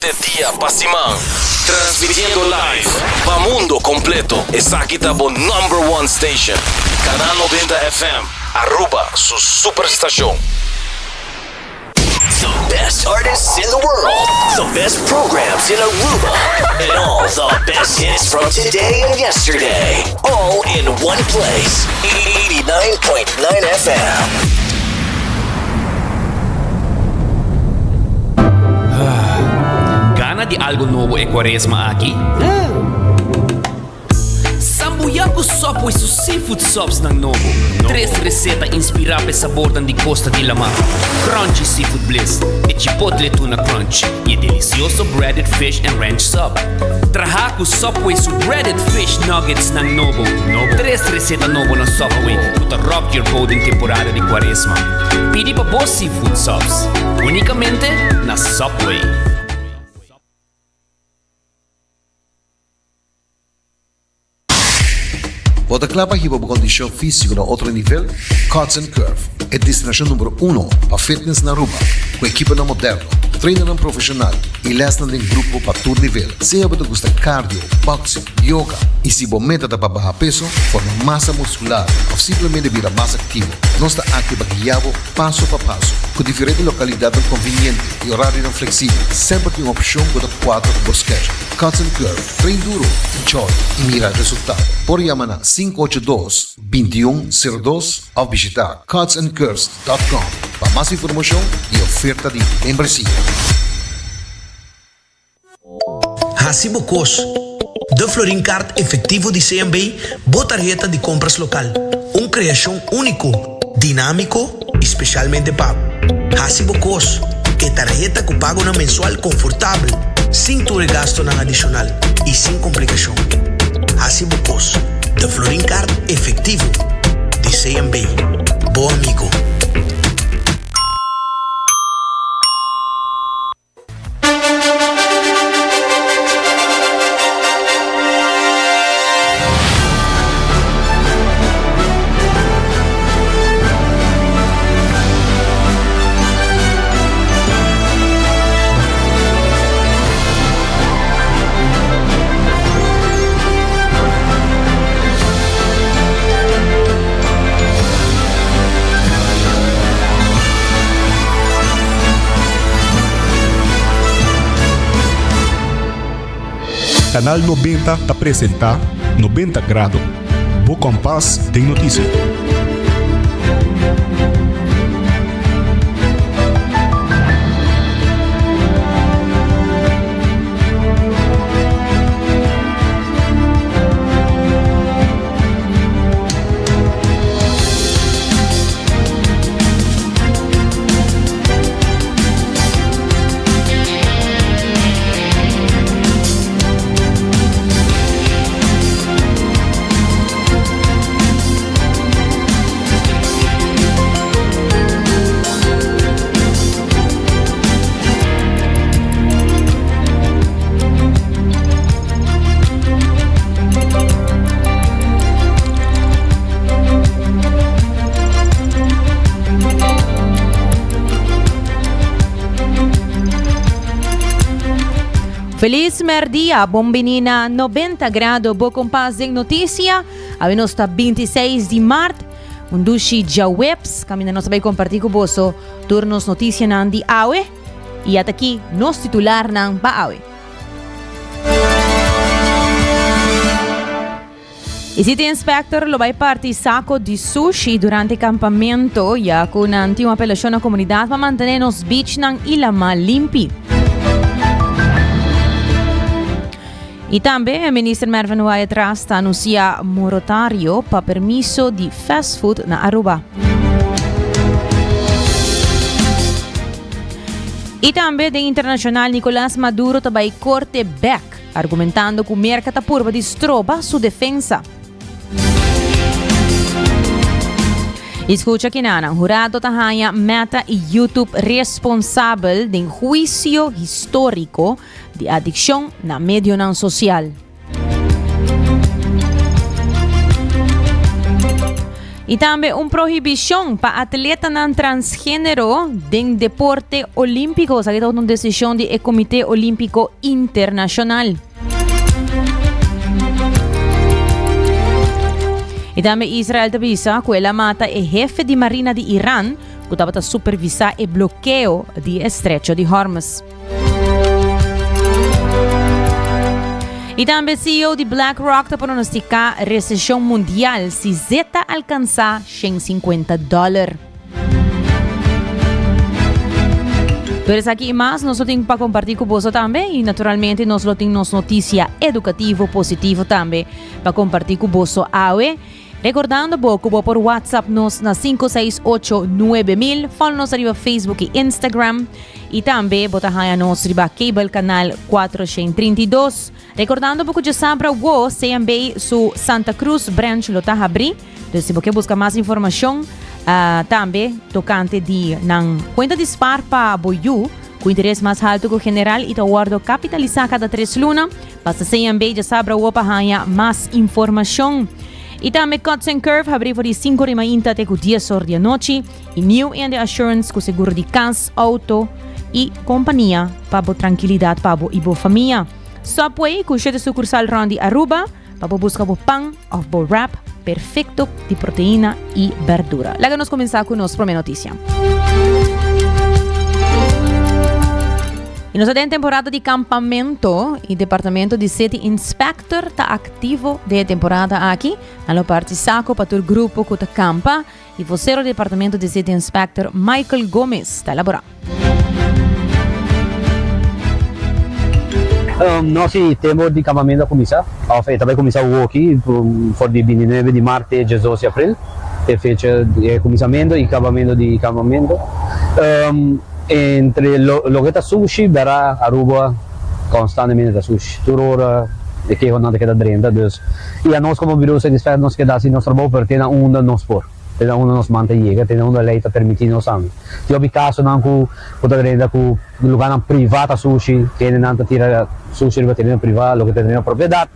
Te dia pa siman, transmitiendo live pa mundo completo. Esaki ta bo number one station, Canal 90 FM, Aruba su superstacion. The best artists in the world, the best programs in Aruba, and all the best hits from today and yesterday. All in one place. 89.9 FM. Gana di algo nobo e cuaresma aki? Sambuya cu Subway su seafood subs nan nobo. Tres receta inspira p'e sabornan di costa di lama. Crunchy Seafood Bliss, e Chipotle Tuna Crunch y e delicioso Breaded Fish and Ranch Sub. Traha cu Subway su Breaded Fish Nuggets nan nobo. Tres receta nobo na Subway cu ta rock your boat den temporada di cuaresma. Pidi pa bo seafood subs unicamente na Subway. Bo ta kla pa hiba bo kondishon físiko na otro nivel? Cuts and Curve, e destinashon numero uno pa fitness na Aruba, ku ekiponan moderno, trainernan profeshonal i lèsnan den grupo pa tur nivel. Sea bo ta gusta cardio, boxing, yoga i si bo meta ta pa baha peso, forma masa muskular òf simplemente bira mas aktivo, nos ta aki pa guia bo paso pa paso. Ku diferente lokalidatnan konviniente i orarionan fleksibel, semper tin un opshon ku ta kuadra ku bo schedule. Cuts and Curve. Train duro, enjoy y mira resultado. Por yama na 582 2102 of bishita cutsandcurves.com pa mas informacion y oferta di membresia. Hasi bo kos. De Florin Card Efectivo di CMB, bo tarheta di compras local. Un creacion unico, dinamico y specialmente pa bo. Hasi bo kos, e tarheta ku pagonan mensual konfortabel, sin tur e gastonan adishonal i sin komplikashon. Hasi bo kos, de Florin Card Efectivo di CMB. Bo amigo. Canal 90 ta presenta 90 Grado, bo kompas den noticia. Feliz merdia, bon bini na 90 grado, bo kompas den noticia. Awe nos ta 26 di maart, un dushi djaweps, kaminda nos ta bai kompartí ku boso tur nos noticianan di awe. I ata aki nos titularnan pa awe. E City Inspector lo bai parti saco di sushi durante campamento ya cu nan tin un apelacion na comunidad pa mantene nos beachnan y lama limpi. Y tambe Minister Mervin Wyatt Ras ta anuncia morotario pa permiso di fast food na Aruba. Y tambe den internacional Nicolas Maduro ta bai corte bek. Argumentando ku Merka ta purba di stroba su defensa. I skucha kinanan, hurado ta haña Meta i YouTube responsabel den huisio históriko di adikshon na medionan sosial. Y tambe un prohibicion pa atletanan transgenero den deporte olimpico. Esaki ta un decision di e Comité Olimpico Internacional. Y tambe Israel ta bisa cu el a mata e hefe di marina di Iran cu tabata supervisa e blokeo di e Estrecho di Hormuz. Y tambe CEO di BlackRock ta pronostica recesion mundial si zeta alcansa 150 dollar. Tur esaki y mas nos lo tin pa comparti cu boso tambe y naturalmente nos lo tin nos noticia educativo positivo tambe pa comparti cu boso awe. Recordando bo cu bo por WhatsApp nos na 568 9000, follow nos ariba Facebook y Instagram y tambe bo ta haya nos riba cable canal 432. Recordando bo cu djasabra wo CMB su Santa Cruz branch lo ta habri, dus si bo ke busca mas informacion uh, tambe tocante di nan cuenta di spaar pa bo yu cu interes mas halto cu general y ta wordo capitalisa cada tres luna. Pasa CMB djasabra awo pa haña mas informashon. I tambe Cuts and Curve habrí for di sinku or di mainta te ku dies or di anochi. I New Ende Assurance ku seguro di kas, outo i kompania pa bo trankilidat pa bo i bo famia. Subway ku shete sukursal rònt di Aruba pa bo buska bo pan òf bo wrap perfekto di proteina i berdura. Laga nos kuminsá ku nos promé notisia. I nos ta den temporada di kampamento i Departamento di City Inspector ta aktivo den e temporada aki. Nan lo parti sako pa tur grupo ku ta kampa i vosero di Departamento di City Inspector Michael Gomez ta elaborá. No si tempo di campamento a cuminsa of e ta bay cuminsa awoki for di bintinuebe di mart te diesdos di april e fecha di e cuminsamento y cabamento di campamento. Entre loke ta sushi bera Aruba constantemente ta sushi tur ora e kehonan ta keda drenta dus y anos como Bureau Satisfactor nos keda haci nos trabou pero te na unda nos por. Te na unda nos man ta yega, te na unda lei ta permití nos tambe. Tin hopi kasonan ku ku ta drenta ku lugánan privá ta sushi, hendenan ta tira sushi riba tereno privá, loke ta tereno propiedat,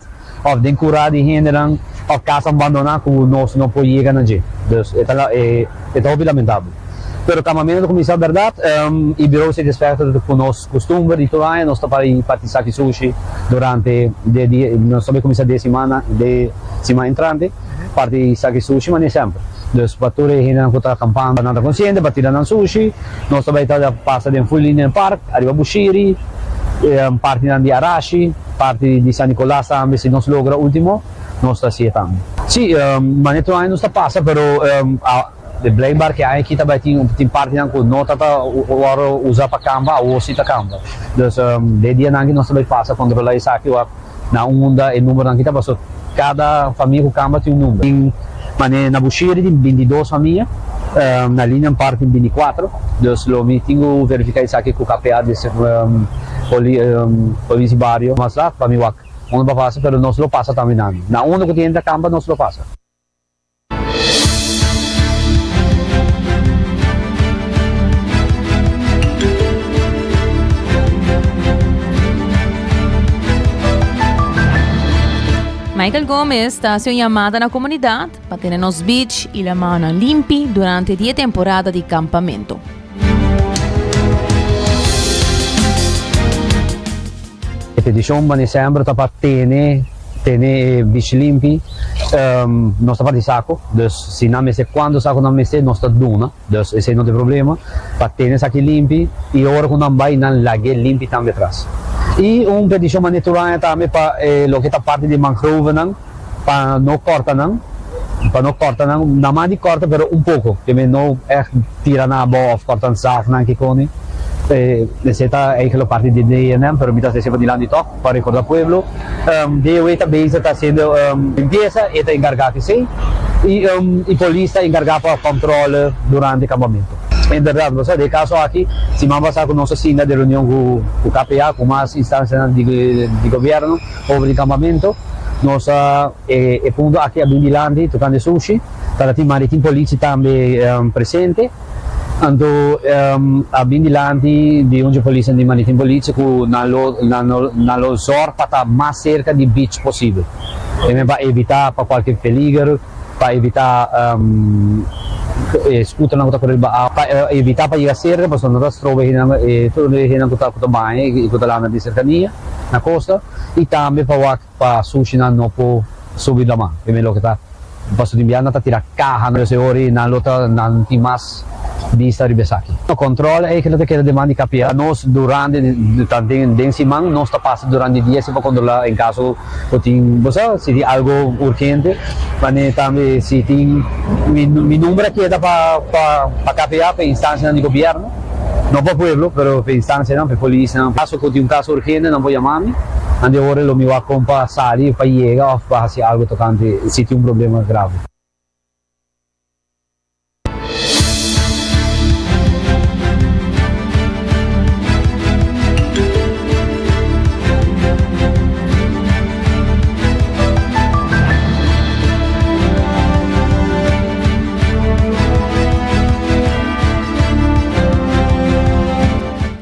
òf den kurá di hendenan, òf kasnan bandoná ku nos no por yega na dje. Dus e ta e ta hopi lamentabel. Pero kamamentu ta kuminsá bèrdat i Bureau City Inspector ta ku nos kustumber di tur aña nos ta para parti saki sushi durante de dia, nos ta bai kuminsá de simana de siman entrante. Parti saki sushi mane semper. Dus pa tur e hendenan ku ta kampando nan ta konsiente pa tira nan sushi. Nos ta bai ta pasa den full Linden Park, ariba Bushiri, partinan di Arashi, parti di San Nicolas tambe si nos logra ultimo nos ta hasié tambe. Si, mane tur aña nos ta pasa pero de blijkbaar ke aña aki ta bai tin tin partinan ku no ta ta wòrdu usa pa kampa awor si ta kampa. Dus den dianan aki nos ta bai pasa kontrola esaki wak. Na unda e numbernan kita paso kada famia ku kamba tin un number. Tin mane na Bushiri tin bintidos famia, na Linden Park tin binticuatro, dus lo mi tin ku verifica esaki ku KPA polis di bario mas lat pa mi wak unda pa pasa pero nos lo pasa tambe nan. Na unda ku tin hende ta kamba nos lo pasa. Michael Gomez ta hasi un yamada na komunidat pa tene nos beach i lamannan limpi durante di e temporada di kampamentu. E petishon pa December ta pa tene tene e beach limpi. Nos ta parti saco, dus si nan mester cuanto saco nan mester nos ta duna, dus esey no ta e problema pa tene esaki limpi y ora cu nan bay nan lag'e limpi tambe atras. Y un peticion mane tur aña tambe pa e loke ta parti di mangrovenan pa no corta nan, pa no corta nan, nan mas di corta pero un poco, ke men no echt tira nan abao of corta nan zaagnan kikoni, esey ta eigenlijk parti di DNM pero mi ta haci esey padilanti toch. Pa recorda pueblo, DOE ta bezig ta haciendo limpieza, e ta encarga cu esey, y y polis ta encarga pa controle durante campamento. En berdad, bo sa, den e caso aki, siman pasa cu nos a sinta den reunion cu cu KPA, cu mas instancianan di di gobierno over di campamento, nos a e e punto aki a bin dilanti tocante sushi, tabatin maritin politie tambe presente. Anto a bin dilanti di un dje polisnan di Maritim Politie ku nan lo nan lo nan lo zòrg pa ta mas serka di beach posibel. E men pa evitá pa kualke peliger pa. pa evitá e scooternan ku ta kore riba awa, pa evitá pa yega serka pasobra no ta stroba e hendenan, e tur e hendenan ku ta ku ta baña i ku ta landa den serkania na kosta i tambe pa wak pa sushinan no por subi laman. Primer loke ta pasobra tin bia nan ta tira kaha nan e ora nan lo ta nan tin mas bista riba esaki. No control eigenlijk ta keda den man di KPA. Nos durante den den siman nos ta pasa durante di dia si pa controla en caso cu tin bo sa si tin algo urgente mane tambe si tin mi mi number a keda pa pa pa KPA pa instancianan di gobierno no pa pueblo pero pa instancianan pa e polisnan caso cu tin un caso urgente nan por yama mi ante ora lo mi wak con pa sali pa yega of pa haci algo tocante si tin un problema grave.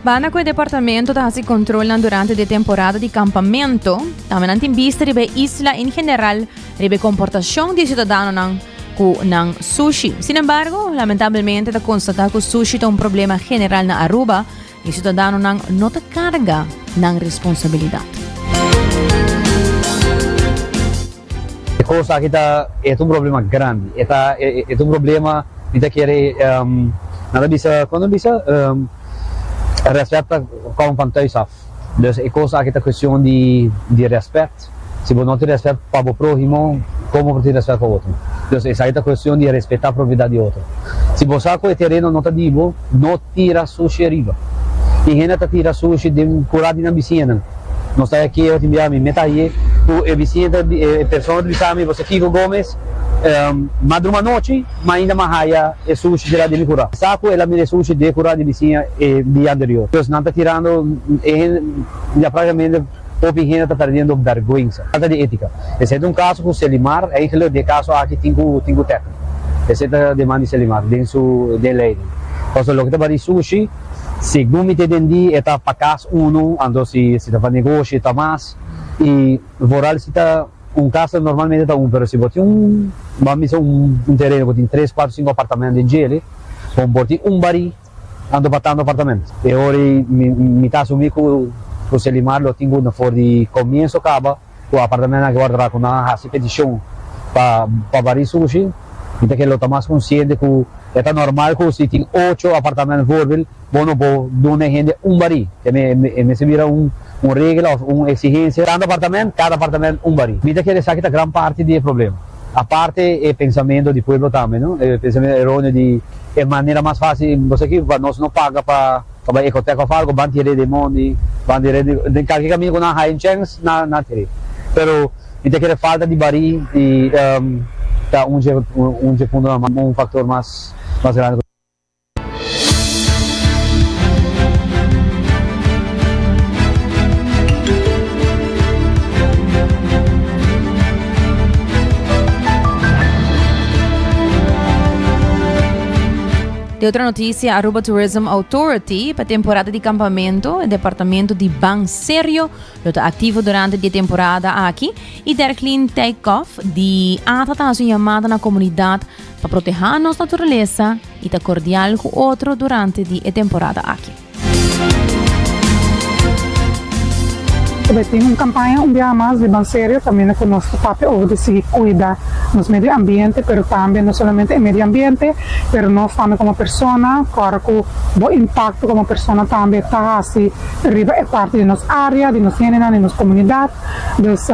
Banda ku e departamento ta hasi kontrolnan durante di e temporada di kampamento, tambe nan tin bista riba e isla en general riba e komportashon di e siudadanonan ku nan sushi. Sin embargo, lamentablemente ta konstatá ku sushi ta un problema general na Aruba i siudadanonan no ta karga nan responsabilidat. E kos aki ta e ta un problema grandi. E ta e ta un problema mi ta kere nan ta bisa kon nan ta bisa rèspèt ta kòm van thuis af. Dus e kos aki ta kuestion di di rèspèt. Si bo no tin rèspèt pa bo próhimo kon bo por tin rèspèt pa otro? Dus esaki ta kuestion di respetá propiedat di otro. Si bo sa ku e tereno no ta di bo, no tira sushi ariba. Tin hende ta tira sushi den kura di nan bisiñanan. Nos ta aki tin bia mi meta aye ku e bisiña ta e persona ta bisa mi boso Kiko Gomez madruma anochi ma ainda ma haya e sushi tira den mi kura. Sa ku el a mira e sushi den e kura di bisiña e dia anterior. Dus nan ta tirando e hende ya praktikamente hopi hende ta perdiendo berguensa. Falta di etika. Esei ta un kaso ku Selimar eigenlijk den e kaso aki tin ku tin ku tèkla. Esei ta demanda di Selimar den su den leiding. Pasobra loke ta bari sushi. Segun mi ta entendí e ta pa kas unu, anto si si ta pa negoshi ta mas i vooral si ta un kas normalmente ta un pero si bo tin un ban bisa un un tereno ku tin tres kuater sinku apartamento den djele bo por tin un barí anto pa tantu apartamento. E ora ei mi mi ta asumí ku ku Selimar lo tin ku na for di komienso kaba ku apartamentonan aki wòrdu traha ku nan a hasi petishon pa pa barí sushi mi ta kere lo ta mas konsiente ku E ta normal ku si tin ocho apartamento voorbeeld, bo no por duna e hende un barí. E mester bira un un regla of un exigencia. Tantu apartamento, kada apartamento un barí. Mi ta kere esaki ta gran parti di e problema. Aparte e pensamento di pueblo tambe, no? E pensamento eroneo di e manera mas facil, bo sa ki pa nos no paga pa pa bai Ecotec of algo, ban tir'é den mondi, ban tir'é den kalke kaminda ku nan haya un chèns, nan nan tir'é. Pero. Mi ta kere falta di barí i ta un dje un dje puntonan un factor mas mas grandi ku. De otro noticia, Aruba Tourism Authority pa temporada di campamento, e departamento di Ban Serio Lo ta aktivo durante di e temporada aki i Derklin Dijkhoff di ata ta hasi un yamada na komunidat pa protehá nos naturalesa i ta kordial ku otro durante di e temporada aki. Tabata tin un kampaña un biaha mas di Banserio kaminda ku nos ta papia over di sigui kuida nos medio ambiente pero tambe no solamente e medio ambiente pero nos tambe komo persona kòrda ku bo impakto komo persona tambe ta hasi riba e parti di nos área, di nos hendenan, di nos komunidat. Dus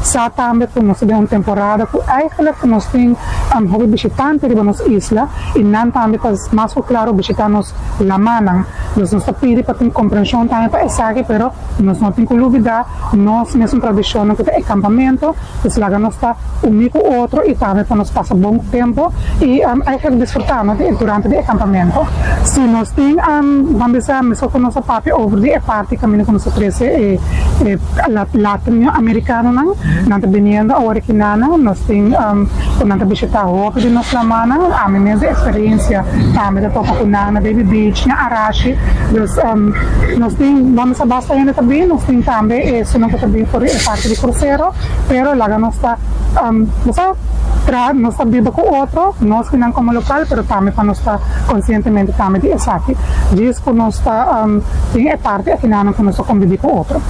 sa tambe ku nos ta den un temporada ku eigentlik nos tin hopi bishitante riba nos isla i nan tambe ta mas ku klaro bishitá nos lamannan. Dus nos ta pidi pa tin komprenshon tambe pa esaki, pero nos no tin ku lubidá nos mesun tradishonnan ku ta e kampamentu. Dus laga nos ta uní ku otro i tambe pa nos pasa bon tempu i eigenlijk disfrutá no di durante di e kampamentu. Si nos tin ban bisa meskos ku nos a papia over di e parti kaminda ku nos a trese e e latinoamerikanonan nan ta biniendo awor aki nanan nos tin ku nan ta bishitá hopi di nos lamannan ami mes di eksperensia tambe ta topa ku nan na Baby Beach na Arashi dus nos tin ban bisa basta hende ta bin nos tin tambe esunnan ku ta bin for di e parti di krusero. Pero laga nos ta. Bo sa traha, nos ta biba ku otro, nos kinan komo lokal, pero tambe pa nos ta konsientemente tambe di esaki, djis ku nos ta tin e parti akinanan ku nos ta konbibí ku otro.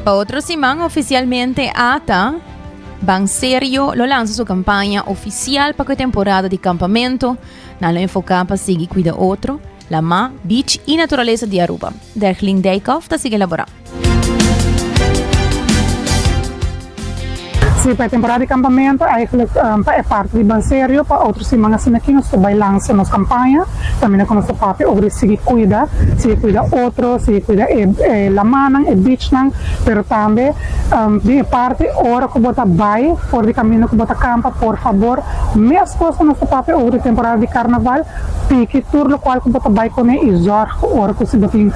Pa otro siman oficialmente ata Ban Serio lo lansa su campaña oficial pa cu e temporada di campamento. Nan lo enfoca pa sigui cuida otro, lama, beach y naturalesa di Aruba. Derglin Dijkhoff ta sigui elabora. Sí, pa e temporada di campamento, eigenlijk pa e parti di Banserio, pa otro siman asina aki nos ta bai lansa nos campaña, caminda cu nos ta papia over di sigui cuida, sigui cuida otro, sigui cuida e e lamanan, e beachnan, pero tambe den e parti ora cu bo ta bai for di caminda cu bo ta campa, por fabor, mescos cu nos ta papia over di temporada di carnaval, Piki tur lokual ku bo ta bai kone i zòrg ku ora ku si bo tin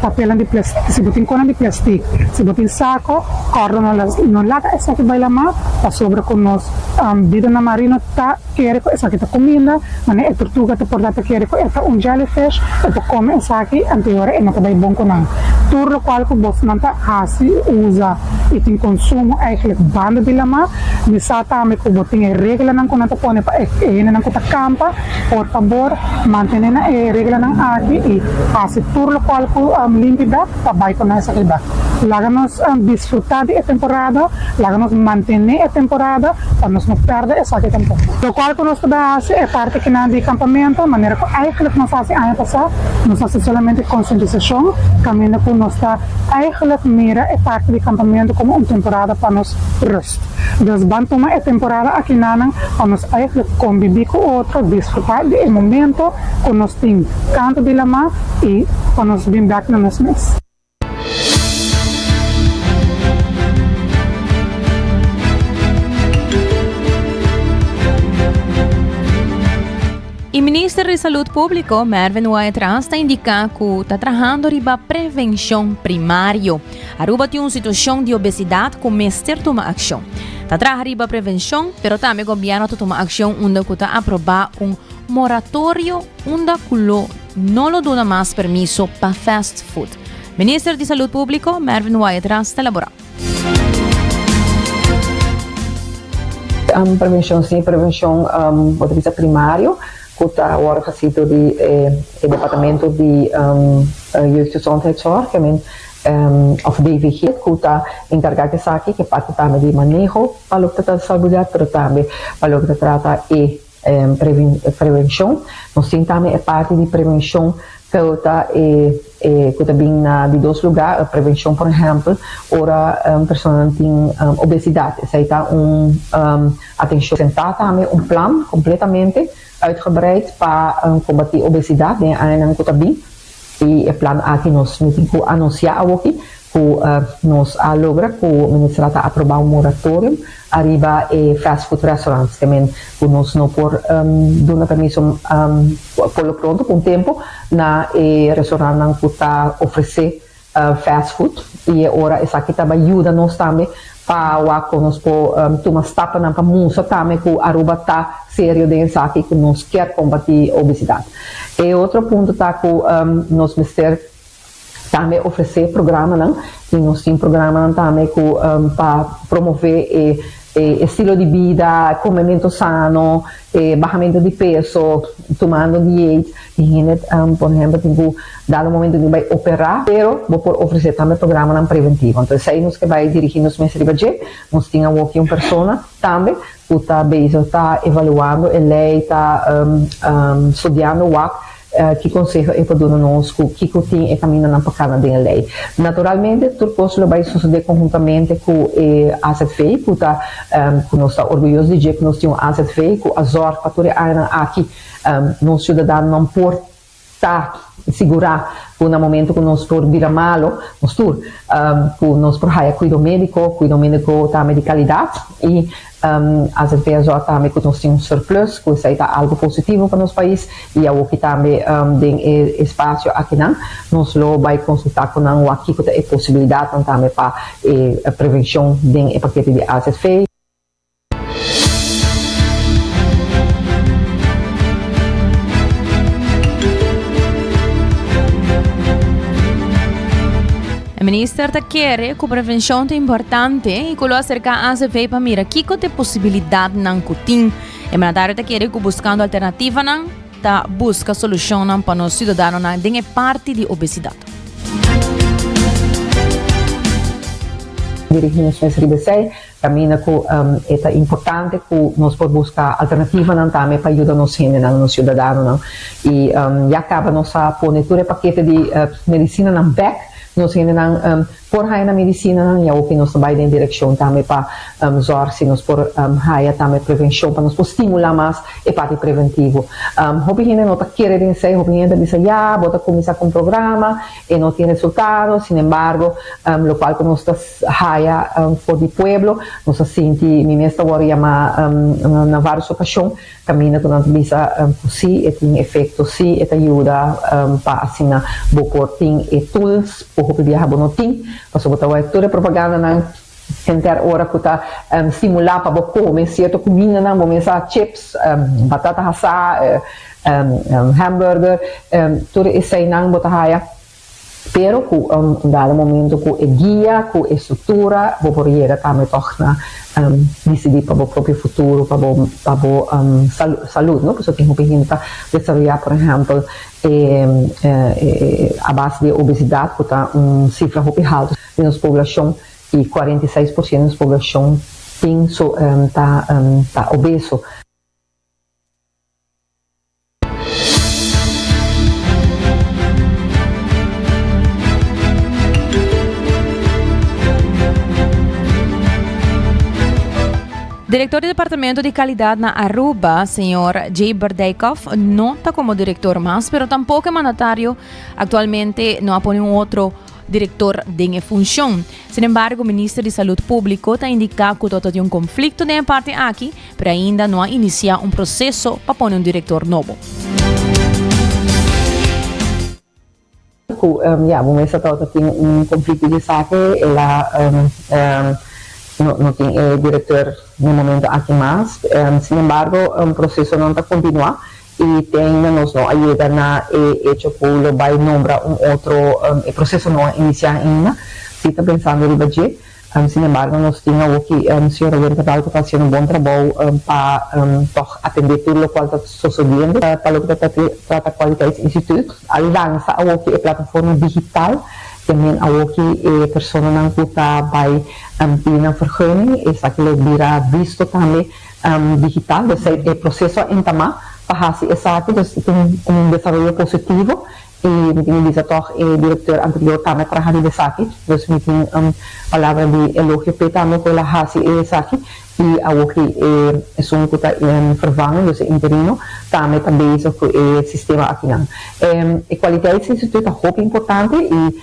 papelnan di plastik, si bo tin konan di plastik, si bo tin sako, kòrda no no laga esaki bai lamá pasobra ku nos bidanan marino ta kere ku esaki ta kuminda, manera e tortuga ta por ta ta kere ku e ta un jellyfish, e por kome esaki anto e ora e no ta bai bon ku nan. Tur lokual ku bosnan ta hasi, usa i tin konsumo eigentlik banda di lamá, mi sa tambe ku bo tin e reglanan ku nan ta pone pa e hendenan ku ta kampa. Por fabor, mantené na e reglanan aki i hasi tur lokual ku limpi bek pa bai ku nan esaki bek. Laga nos disfrutá di e temporada, laga nos mantené e temporada pa nos no pèrdè esaki tampoko. Lokual ku nos ta bai hasi e parti kinan di kampamentu, manera ku eigentlik nos hasi aña pasá, nos hasi solamente konsientisashon, kaminda ku nos ta eigentlik mira e parti di kampamentu komo un temporada pa nos rust. Dus ban tuma e temporada akinanan pa nos eigenlijk kombibí ku otro, disfrutá di e momento ku nos tin kantu di lamá i pa nos bin bèk na nos mes. E minister di Salud Público, Mervin Wyatt-Ras, ta indiká ku ta trahando riba prevenshon primario. Aruba tin un situacion di obesidad cu mester tuma accion. Ta traha riba prevencion, pero tambe gobierno ta tuma accion unda cu ta aproba un moratorio unda cu lo no lo duna mas permiso pa fast food. Minister di Salud Publico, Mervin Wyatt-Ras ta elabora. Prevencion si, prevencion bo ta bisa primario cu ta worde haci door di e departamento di Jeugdgezondheidszorg, I mean of DVG cu ta encarga cu esaki, cu e parti tambe di maneho pa loke ta trata salubridad pero tambe pa loke ta trata e prevencion. Nos tin tambe e parti di prevencion cu ta e cu ta bin na di dos lugar, prevencion por ehempel ora personanan tin obesidad, esey ta un atencion. Presenta tambe un plan completamente uitgebreid pa combati obesidad den e añanan cu ta bin. I e plan aki nos mi tin ku anunsiá awoki ku nos a logra ku Minister ta aprobá un moratorium ariba e fast food restaurants, ke men ku nos no por duna permiso por lo pronto pa un tempu na e restaurantnan ku ta ofresé fast food i e ora esaki ta bai yuda nos tambe pa wak kon nos por tuma stapnan pa mustra tambe ku Aruba ta serio den esaki ku nos kier kombatí obesidat. E otro punto ta ku nos mester tambe ofresé programanan i nos tin programanan tambe ku pa promové e estilo di bida, komemento sano, e bahamento di peso, tumando dieet. Tin hende por ehempel tin ku dado momento tin ku bai operá, pero bo por ofresé tambe programanan preventivo. Anto esei nos ke bai dirigí nos mes riba dje. Nos tin awoki un persona tambe ku ta bezig ta evaluando e lei, ta studiando wak ki konseho e por duna nos ku kiko tin e kamindanan pa kana den e lei. Naturalmente tur kos lo bai sosodé konhuntamente ku e azv ku ta ku nos ta orguyoso di dje ku nos tin un azv ku a zòrg pa tur e añanan aki nos siudadanonan por ta sigurá ku na momento ku nos por bira malo, nos tur, ku nos por haya kuido médiko, kuido médiko tambe di kalidat i azv a zòrg tambe ku nos tin un surplus, ku esei ta algu positivo pa nos pais i awoki tambe den e espasio akinan nos lo bai konsultá ku nan wak kiko ta e posibilidatnan tambe pa e prevenshon den e pakete di azv. minister ta kere ku prevenshon ta importante i ku lo aserká ACV pa mira kiko ta e posibilidatnan ku tin. E mandatario ta kere ku buskando alternativanan ta buska solushonnan pa nos siudadanonan den e parti di obesidat. Dirigí nos mes riba esei, Caminda cu e ta importante cu nos por busca alternativanan tambe pa yuda nos hendenan, nos ciudadanonan. Y ya caba nos a pone tur e pakete di medicinanan bek, nos hendenan por haya nan medicinanan y awoki nos ta bay den direccion tambe pa zorg si nos por haya tambe prevencion pa nos por stimula mas e parti preventivo. Hopi hende no ta kere den esey, hopi hende ta bisa ya bo ta cuminsa cu un programa e no tin resultado, sinembargo locual cu nos ta haya for di pueblo. Nos a sinti, mi mes ta wòrdu yamá na vários okashon, kaminda ku nan ta bisa ku sí e tin efekto, sí e ta yuda pa asina bo por tin e tools ku hopi biaha bo no tin, pasobra bo ta wak tur e propagandanan henter ora ku ta stimulá pa bo kome sierto kumindanan, bo mes a chips, batata hasá, hamburger, tur eseinan bo ta haya. Pero ku un dado momento ku e guia, ku e struktura, bo por yega tambe tòg na disidí pa bo propio futuro, pa bo pa bo salud, no? Pasobra tin hopi hende ta desaroyá, por ehèmpel, e a base di e obesidat ku ta un sifra hopi haltu di nos poblashon i 46 por siento di nos poblashon tin su ta ta obeso. Director di Departamento di Calidad na Aruba, señor Jay Berdijkhoff, no ta como director mas, pero tampoco e mandatario actualmente no a pone un otro director den e funcion. Sin embargo, Minister di Salud Publico ta indica cu tot tin un conflicto den e parti aki, pero ainda no a inicia un proceso pa pone un director nobo. Cu ya bo mester tabata tin un conflicto di esaki, el a no no tin e director na momento aki mas. Sin embargo, procesonan ta continua y te ainda nos no a yega na e hecho cu lo bay nombra un otro, e proceso no a inicia ainda, si ta pensando riba dje. Sin embargo nos tin awoki señor Roberto Cabral cu ta haciendo un bon trabou pa tog atende tur locual ta sosodiendo. Pa loke ta trata Kwaliteitsinstituut a lansa awoki e plataforma digital te men awoki e personanan cu ta bay pidi nan vergunning esaki lo bira visto tambe digital. Dus e proceso a entama pa haci esaki dus tin un desaroyo positivo. I mi tin di bisa tòg e direkteur anterior tambe a traha riba esaki, dus mi tin un palabra di elogio p'e tambe ku el a hasi e esaki i awor ki e esun ku ta vervangen, dus e interino, tambe ta bezig ku e sistema akinan. E kwaliteitsinstituut ta hopi importante i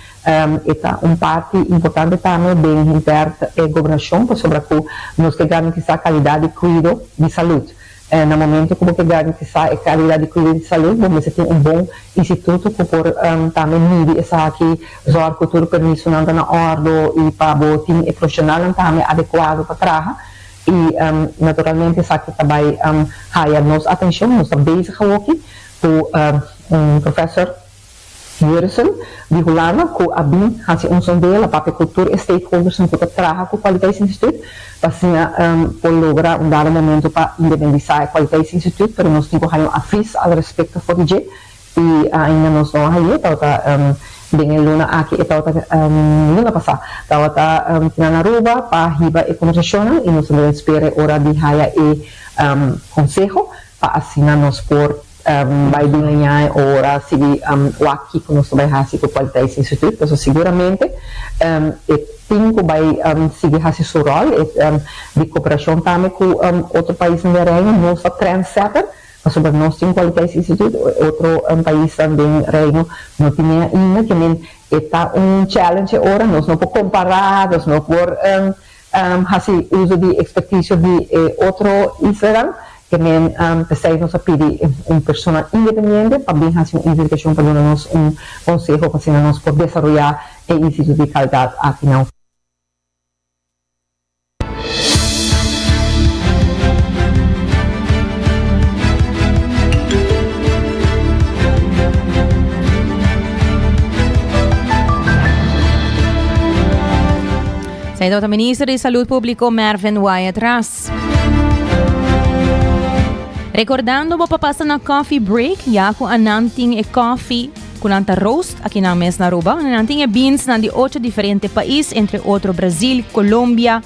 e ta un parti importante tambe den henter e gobernashon pasobra ku nos ke garantisá kalidat di kuido di salud. Na momento ku bo ke garantisá e kalidat di kuido di salú, bo mester tin un bon instituto ku por tambe midi esaki, zòrg ku tur permisonan ta na òrdu i pa bo tin e profeshonalnan tambe adekuado pa traha. I naturalmente esaki ta bai haya nos atenshon. Nos ta bezig awoki ku un profèsor. Jurison di Hulanda ku a bin hasi un sondeo la papia ku tur e stakeholdersnan ku ta traha ku Kwaliteitsinstituut pa asina por logra un dado momento pa independisá e Kwaliteitsinstituut pero nos tin ku haña un avis al respekto for di dje i ainda nos no a hañ'é tabata den e luna aki e tabata luna pasá tabata kina na Aruba pa hiba e kombersashonnan i nos ta debe spera e ora di haya e konseho pa asina nos por Bai bin aña e ora sigui wak kiko nos ta bai hasi ku Kwaliteitsinstituut, pasobra siguramente e tin ku bai sigui hasi su ròl di koperashon tambe ku otro paisnan den Reino. Nos ta trendsetter pasobra nos tin Kwaliteitsinstituut, otro paisnan den Reino no tin e ainda. Ke men e ta un challenge e ora, nos no por kompará, nos no por Hasi uso di ekspertisio di e otro islanan, ke men p'esei nos a pidi un persona independiente pa bin hasi un investigashon pa duna nos un konseho pa asina nos por desaroyá e instituto di kalidat aki na. Esaki tabata Minister di Salud Publico Mervin Wyatt Ras. Recordando bo pa pasa na Coffee Break ya cu anan tin e coffee cu nan ta roast aki nan mes na Aruba. Nan tin e beans nan di ocho diferente pais entre otro Brazil, Colombia,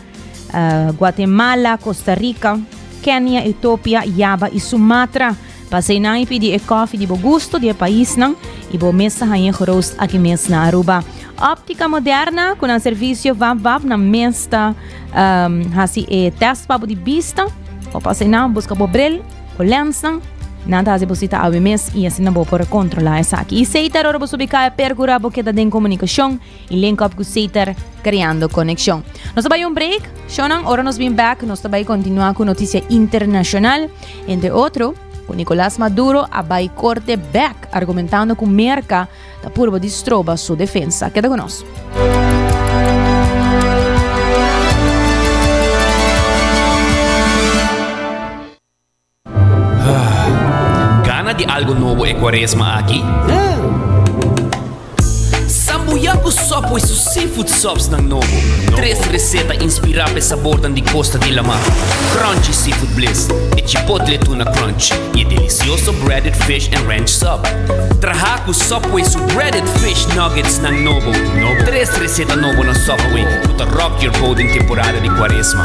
Guatemala, Costa Rica, Kenia, Ethiopia, Java y Sumatra. Pasa einan y pidi e koffie di bo gusto di e paisnan y bo mes ta haña geroost aki mes na Aruba. Optica Moderna cu nan servicio vap vap nan mes ta haci e test pa bo di bista. Bo pasa einan busca bo bril, bo lensnan, nan ta haci bo cita awe mes y asina bo por controla esaki. Y Setar ora bo subi caya percura bo keda den comunicacion. Y link up cu Seter creando conexion. Nos ta bay un break, shownan, ora nos bin back nos ta bay continua cu noticia internacional, entre otro, cu Nicolas Maduro a bay corte back argumentando cu Merca ta purba di stroba su defensa. Keda cu nos. Gana di algo nobo e cuaresma aki? Sambuya cu Subway su seafood subs nan nobo. Tres receta inspira p'e sabornan di costa di lama, Crunchy Seafood Bliss, e Chipotle Tuna Crunch y e delicioso Breaded Fish and Ranch Sub. Traha cu Subway su Breaded Fish Nuggets nan nobo. Tres receta nobo na Subway cu ta rock your boat den temporada di cuaresma.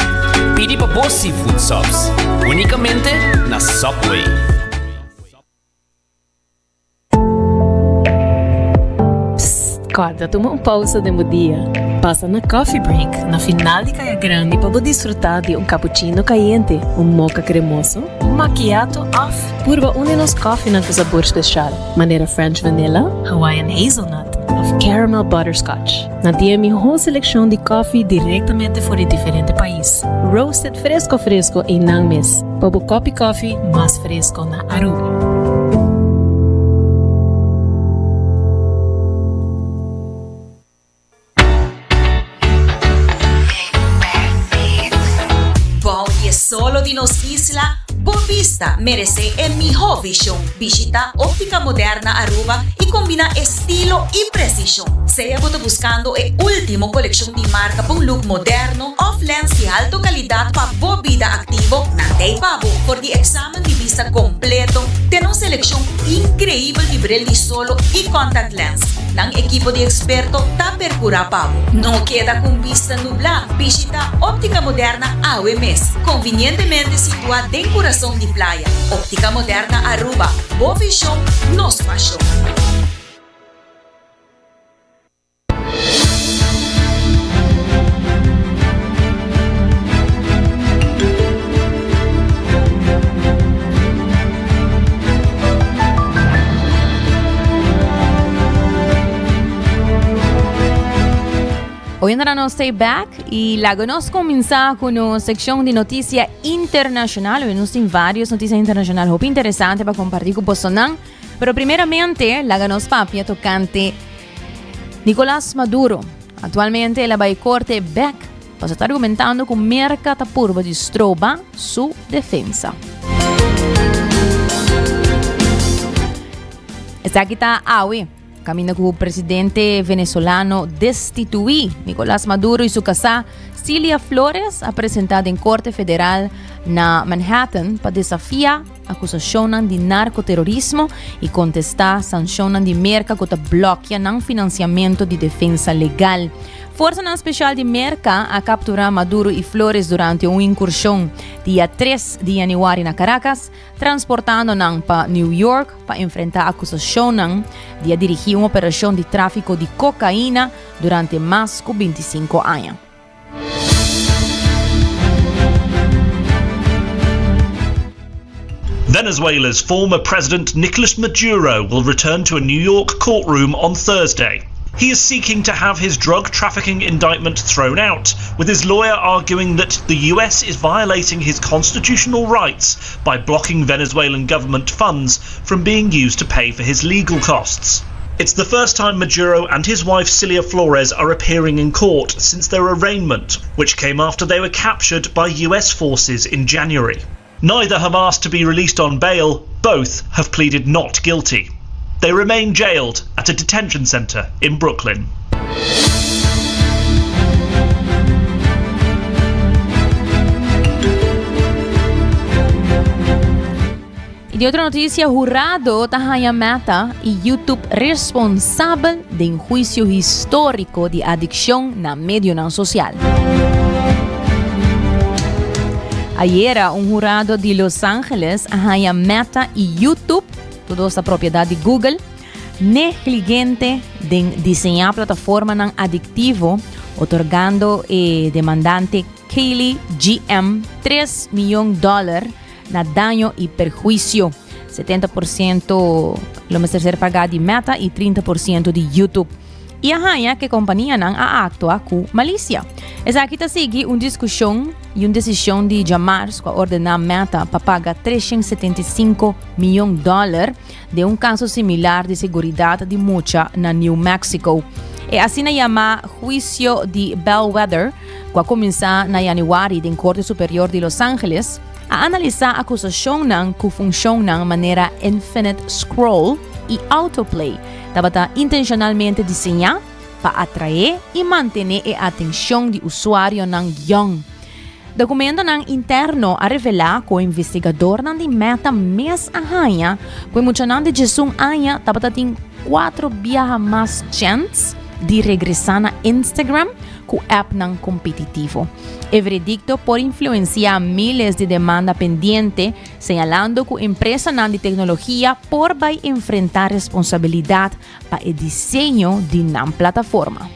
Pidi pa bo seafood subs unicamente na Subway. Psst, corda tuma un pausa den bo dia. Pasa na Coffee Break na final di Caya Grandi pa bo disfruta di un cappuccino cayente, un mocha cremoso, un macchiato of purba un di nos koffienan cu sabor special, manera French Vanilla, Hawaiian Hazelnut of Caramel Butterscotch. Nan tin e mihó selekshon di kòfi direktamente for di diferente pais, roasted fresko fresko einan mes, pa bo kòpi kòfi mas fresko na Aruba. Bou di e solo di nos isla, bo bista meresé e mihó vishon. Bishita Óptica Moderna Aruba y combina estilo y precision. Sea bo ta buscando e ultimo coleccion di marca pa un look moderno of lens di alto calidad pa bo bida activo, nan t'ey pa bo. For di examen di bista completo te nos seleccion increibel di bril di solo y contact lens, nan ekipo di experto ta percura pa bo. No keda cu un bista nubla, bishita Óptica Moderna awe mes, convinientemente situa den curason di playa. Óptica Moderna Aruba, bo vision, nos pasion. Hoy en nos stay back y lago nos comienza con una sección de noticia internacional. Hoy nos tin varios noticias internacional hopi interesante para compartir con vosotros. Pero primeramente, laga nos papia tocante Nicolás Maduro. Actualmente el a bai corte bek pasobra ta argumentando cu Merca ta purba di stroba su defensa. Esaki ta awe, caminda cu presidente venezolano destitui Nicolás Maduro y su casá Cilia Flores a presenta den corte federal na Manhattan pa desafia Akusashonnan di narkoterorismo i kontestá sanshonnan di Merka ku ta blòkia nan finansiamentu di defensa legal. Forsanan speshal di Merka a kapturá Maduro i Flores durante un inkurshon dia tres di yanüari na Caracas, transportando nan pa New York pa enfrentá akusashonnan di a dirigí un operashon di tráfiko di kokaina durante mas ku bintisinko aña. Venezuela's former president Nicolas Maduro will return to a New York courtroom on Thursday. He is seeking to have his drug trafficking indictment thrown out, with his lawyer arguing that the US is violating his constitutional rights by blocking Venezuelan government funds from being used to pay for his legal costs. It's the first time Maduro and his wife Cilia Flores are appearing in court since their arraignment, which came after they were captured by US forces in January. Neither have asked to be released on bail, both have pleaded not guilty. They remain jailed at a detention center in Brooklyn. Y di otro noticia, hurado ta haya Meta y YouTube responsabel den huicio historico di adiccion na medionan social. Ayera, un hurado di Los Angeles a haya Meta y YouTube, tur dos ta propiedad di Google, negligente den diseña plataformanan adictivo, otorgando e demandante Kaylee GM 3 miyon dollar na daño y perhuicio. 70 por ciento lo mester ser pagá di Meta y 30 por ciento di YouTube. Y a haña que companianan a actua cu malicia. Esaki ta sigui un discusion y un decision di djamars cu a ordena Meta pa paga 375 miyon dollar den un caso similar di seguridad di mucha na New Mexico. E asina yama Huicio di Bellwether, cu a cuminsa na januari den Corte Superior di Los Angeles, a analisa acusacionnan cu funcionnan manera infinite scroll y autoplay tabata intencionalmente diseña pa atrae y mantene e atencion di usuarionan yong. Dokumentonan interno a revelá ku investigadornan di Meta mes a haña ku e muchanan di djesun aña tabata tin kuatro biaha mas chèns di regresá na Instagram ku appnan kompetitivo. E veredikto por influensiá míles di demanda pendiente, señalando ku empresanan di teknologia por bai enfrentá responsabilidat pa e diseño di nan plataforma.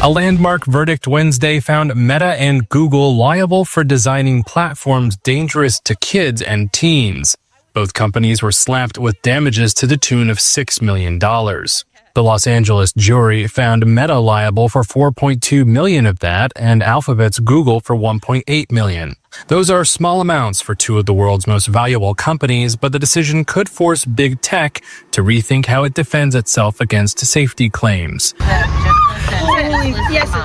A landmark verdict Wednesday found Meta and Google liable for designing platforms dangerous to kids and teens. Both companies were slapped with damages to the tune of $6 million. The Los Angeles jury found Meta liable for 4.2 million of that and Alphabet's Google for 1.8 million. Those are small amounts for two of the world's most valuable companies, but the decision could force big tech to rethink how it defends itself against safety claims.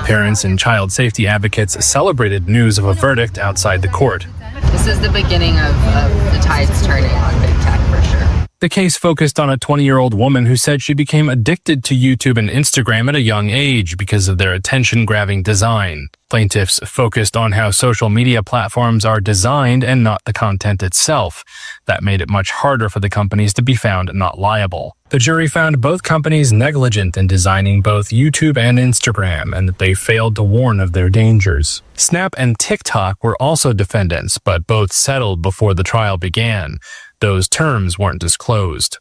Parents and child safety advocates celebrated news of a verdict outside the court. This is the beginning of, of the tides turning on big tech for sure. The case focused on a 20 year old woman who said she became addicted to YouTube and Instagram at a young age because of their attention grabbing design. Plaintiffs focused on how social media platforms are designed and not the content itself. That made it much harder for the companies to be found not liable. The jury found both companies negligent in designing both YouTube and Instagram and that they failed to warn of their dangers. Snap and TikTok were also defendants, but both settled before the trial began. Those terms weren't disclosed.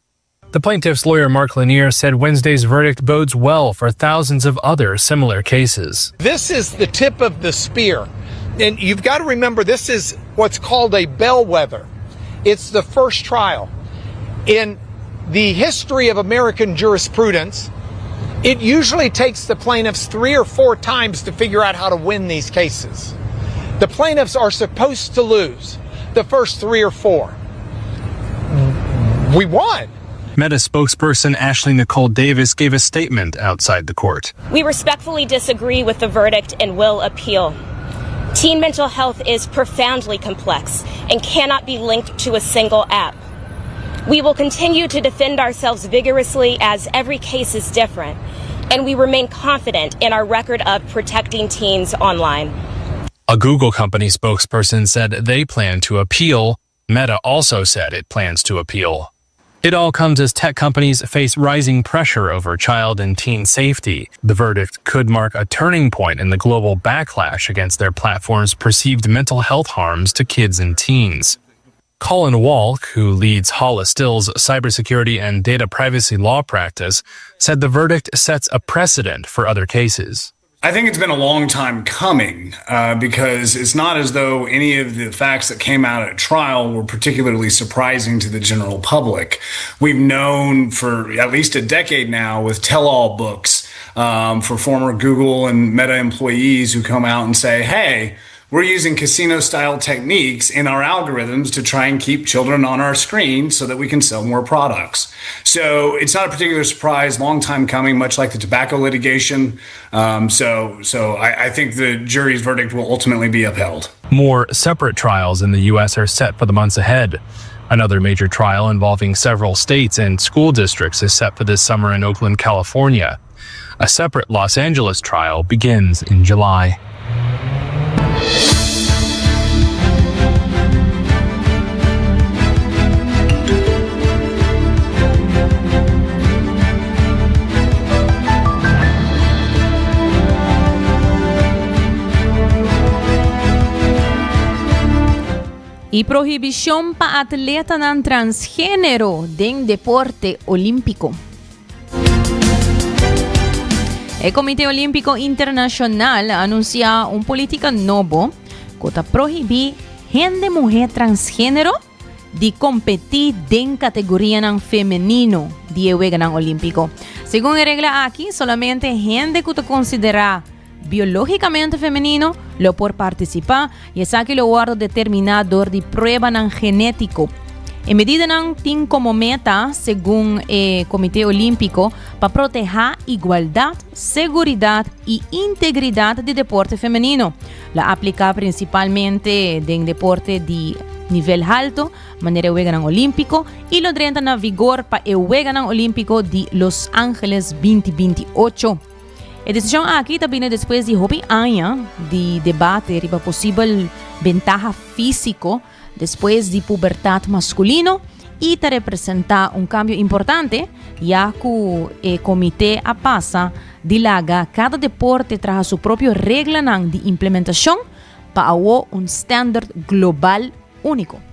The plaintiff's lawyer, Mark Lanier, said Wednesday's verdict bodes well for thousands of other similar cases. This is the tip of the spear. And you've got to remember, this is what's called a bellwether. It's the first trial. In the history of American jurisprudence, it usually takes the plaintiffs three or four times to figure out how to win these cases. The plaintiffs are supposed to lose the first three or four. We won. Meta spokesperson Ashley Nicole Davis gave a statement outside the court. We respectfully disagree with the verdict and will appeal. Teen mental health is profoundly complex and cannot be linked to a single app. We will continue to defend ourselves vigorously as every case is different, and we remain confident in our record of protecting teens online. A Google company spokesperson said they plan to appeal. Meta also said it plans to appeal. It all comes as tech companies face rising pressure over child and teen safety. The verdict could mark a turning point in the global backlash against their platform's perceived mental health harms to kids and teens. Colin Walk, who leads Hollis Still's cybersecurity and data privacy law practice, said the verdict sets a precedent for other cases. I think it's been a long time coming uh, because it's not as though any of the facts that came out at trial were particularly surprising to the general public. We've known for at least a decade now with tell all books um, for former Google and Meta employees who come out and say, hey, we're using casino style techniques in our algorithms to try and keep children on our screen so that we can sell more products. So it's not a particular surprise, long time coming, much like the tobacco litigation. Um, so, so I, I think the jury's verdict will ultimately be upheld. More separate trials in the U.S. are set for the months ahead. Another major trial involving several states and school districts is set for this summer in Oakland, California. A separate Los Angeles trial begins in July. Y prohibicion pa atletanan transgenero den deporte olimpico. E Comité Olimpico Internacional a anuncia un politica nobo cu ta prohibi hende muhe transgenero di competi den categorianan femenino di e Weganan Olimpico. Segun e regla aki, solamente hende cu ta considera biologicamente femenino lo por participa y esaki lo wordo determina door di pruebanan genetico. E medidanan tin como meta, segun e Comité Olimpico, pa proteha igualdad, seguridad y integridad di deporte femenino. Lo aplica principalmente den deporte di nivel halto, manera e Weganan Olimpico, y lo drenta na vigor pa e Weganan Olimpico di Los Angeles 2028. E desishon aki ta bini despues di hopi aña di debate riba posibel bentaha físiko despues di pubertat maskulino i ta representá un kambio importante ya ku e komité a pasa di laga kada deporte traha su propio reglanan di implementashon pa awo un standard global úniko.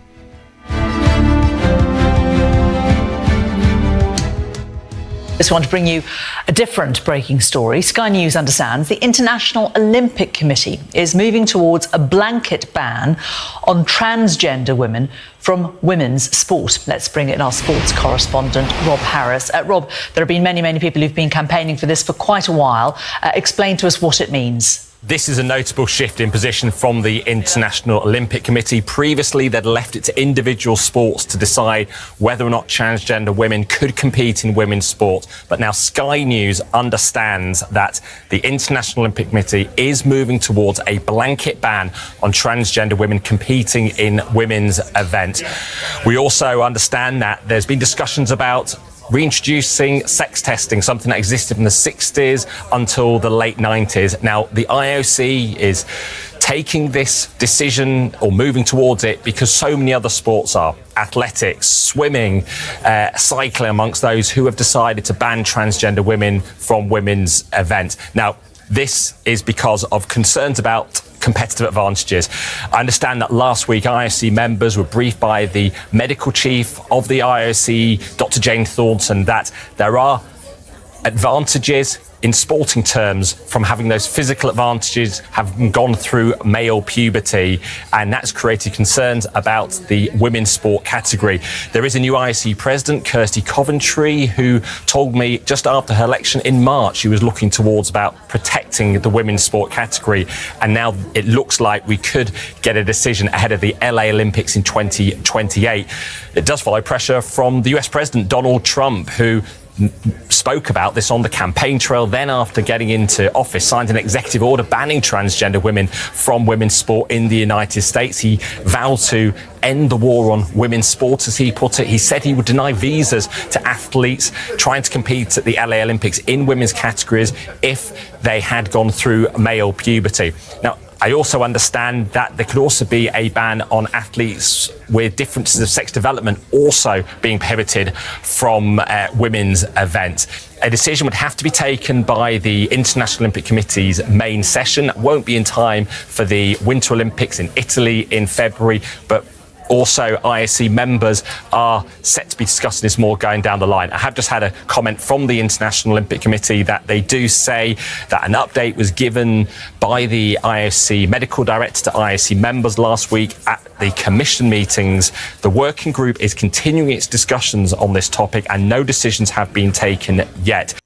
Just want to bring you a different breaking story. Sky News understands the International Olympic Committee is moving towards a blanket ban on transgender women from women's sport. Let's bring in our sports correspondent, Rob Harris. Uh, Rob, there have been many, many people who've been campaigning for this for quite a while. Uh, explain to us what it means. This is a notable shift in position from the International Olympic Committee. Previously, they'd left it to individual sports to decide whether or not transgender women could compete in women's sport. But now Sky News understands that the International Olympic Committee is moving towards a blanket ban on transgender women competing in women's events. We also understand that there's been discussions about reintroducing sex testing, something that existed in the 60s until the late 90s. Now, the IOC is taking this decision or moving towards it because so many other sports are athletics, swimming, uh, cycling, amongst those who have decided to ban transgender women from women's events. Now, this is because of concerns about competitive advantages. I understand that last week IOC members were briefed by the medical chief of the IOC, Dr. Jane Thornton, that there are advantages in sporting terms from having those physical advantages, having gone through male puberty, and that's created concerns about the women's sport category. There is a new IOC president, Kirsty Coventry, who told me just after her election in March she was looking towards about protecting the women's sport category. And now it looks like we could get a decision ahead of the LA Olympics in 2028. It does follow pressure from the US President Donald Trump, who spoke about this on the campaign trail. Then, after getting into office, signed an executive order banning transgender women from women's sport in the United States. He vowed to end the war on women's sport, as he put it. He said he would deny visas to athletes trying to compete at the LA Olympics in women's categories if they had gone through male puberty. Now, I also understand that there could also be a ban on athletes with differences of sex development also being prohibited from uh, women's events. A decision would have to be taken by the International Olympic Committee's main session. It won't be in time for the Winter Olympics in Italy in February, but also IOC members are set to be discussing this more going down the line. I have just had a comment from the International Olympic Committee that they do say that an update was given by the IOC medical director to IOC members last week at the commission meetings. The working group is continuing its discussions on this topic and no decisions have been taken yet.